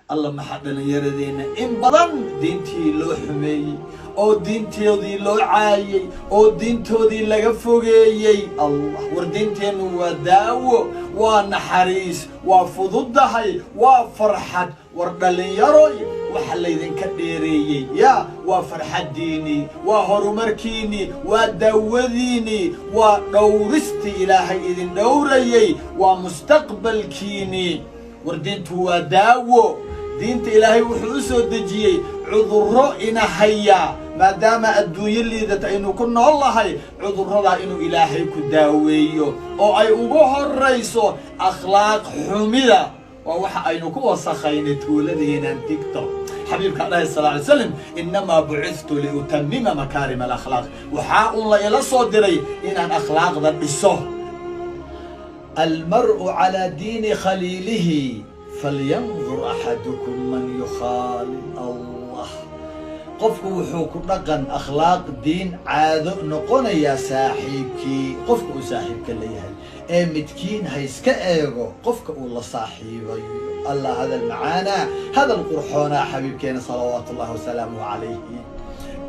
Alla, maxaa dhallinyaradeenna in badan diintii loo xumeeyey oo diintoodii loo caayey oo diintoodii laga fogeeyey? Allah, war diinteennu waa daawo, waa naxariis, waa fududahay, waa farxad. War dhallinyaroy, waxa laydinka dheereeyey yaa waa farxaddiinii, waa horumarkiinnii, waa daawadiinnii, waa dhowristii Ilaahay idin dhowrayey, waa mustaqbalkiinnii. War diintu waa daawo. Diinta Ilaahay wuxuu u soo dejiyey cudurro ina hayaa, maadaama adduunyo liidata aynu ku nool nahay, cudurradaa inuu Ilaahay ku daaweeyo, oo ay ugu horrayso akhlaaq xumida. Waa waxa aynu ku wasakhaynay tuuladeenan TikTok. Xabiibka dhahay sallallaahu calayhi wasallam: "Innamaa bucithtu liutammima makaarima alakhlaaq." Waxaa un la ila soo diray inaan akhlaaqda dhiso. "Almar'u calaa diini khaliilihi, falyandur axadukum man yukhaalil." Allah, qofku wuxuu ku dhaqan, akhlaaq, diin, caado noqonayaa saaxiibkii, qofka uu saaxiibka leeyahay. Ee midkiin ha iska eego qofka uu la saaxiibayo. Allah, hadal macaanaa, hadal qurxoonaa xabiibkeena salawaatu ullahi wasalaamuhu calayhi.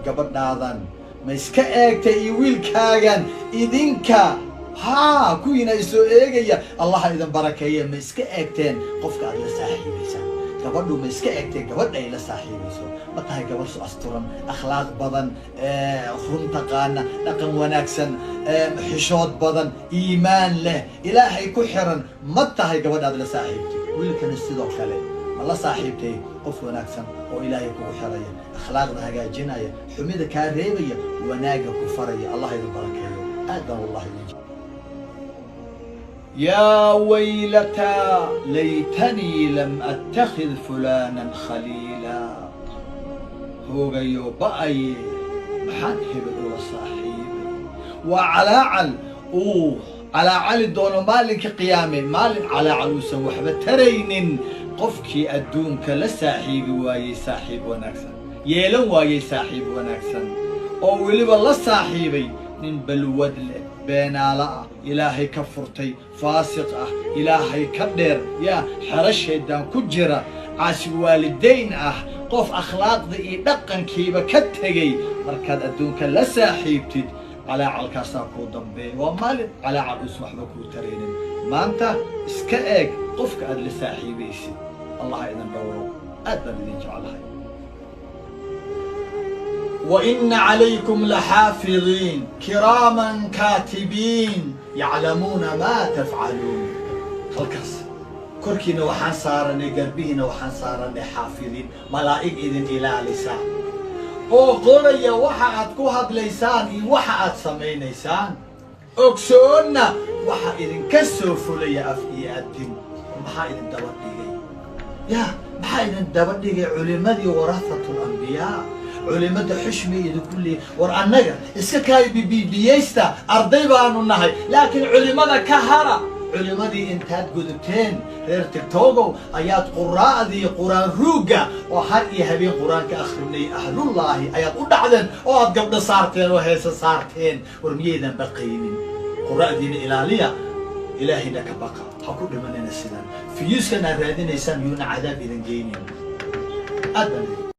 Gabadhaadan ma iska eegtay iyo wiilkaagan? Idinka haa, kuwiina isoo eegaya, Allaha idin barakeeye, ma iska eegteen qofka aad la saaxiibaysaan? Gabadhu ma iska eegtay gabadha ay la saaxiibayso? Ma tahay gabadh su asturan, akhlaaq badan, run taqaana, dhaqan wanaagsan, xishood badan, iimaan leh, Ilaahay ku xiran? Ma tahay gabadha aad la saaxiibtay? Wiilkana sidoo kale, ma la saaxiibtay qof wanaagsan oo Ilaahay kugu xiraya, akhlaaqda hagaajinaya, xumida kaa reebaya, wanaagga ku faraya? Allah idin barakeeyo. Aad baan wallahi idin. "Yaa waylataa laytanii lam attakhid fulaanan khaliila." Hoogayo, ba'aye, maxaan hebel ula saaxiibay? Waa calaacal uu calaacali doono maalinka qiyaame, maalin calaacal uusan waxba taraynin qofkii adduunka la saaxiibi waayey saaxiib wanaagsan, yeelan waayey saaxiib wanaagsan, oo weliba la saaxiibay nin balwad leh, beenaalo ah, Ilaahay ka furtay, faasiq ah, Ilaahay ka dheer, yaa xero shaydaan ku jira, caasi waalidayn ah, qof akhlaaqda iyo dhaqankiiba ka tegey. Markaad adduunka la saaxiibtid, calaacalkaasaa kuu dambeeya. Waa maalin calaacal uusan waxba kuu taraynin. Maanta iska eeg qofka aad la saaxiibaysid. Allah idin dhowro, aad baan idin jeclahay. "وإن عليكم لحافظين كراما كاتبين يعلمون ما تفعلون." Halkaas korkiina waxaan saaranay, garbihiina waxaan saaranay xaafidiin, malaa'ig idin ilaalisa oo qoraya waxa aad ku hadlaysaan iyo waxa aad samaynaysaan, ogsoonna waxa idinka soo fulaya af iyo addin. Maxaa idin daba dhigay? Ya, maxaa idin daba dhigay? Culimadii warathatul ambiyaa, culimada xushmi idinku leeyahy. War annaga iska kaay bibibiyeysta, arday baanu nahay, laakiin culimada ka hara. Culimadii intaad gudubteen, reer TikTogow, ayaad quraa'dii Qur-aan ruugga oo har iyo habeen Qur-aanka akhrinay, ahlullaahi, ayaad u dhacdeen oo aad gabdho saarteen oo heesa saarteen. War miyaydan baqaynin? Quraa'diina ilaaliya, Ilaahayna ka baqa. Ha ku dhimanina sidan. Viewskan aad raadinaysaan yuuna cadaab idin geynin. Aad baan idin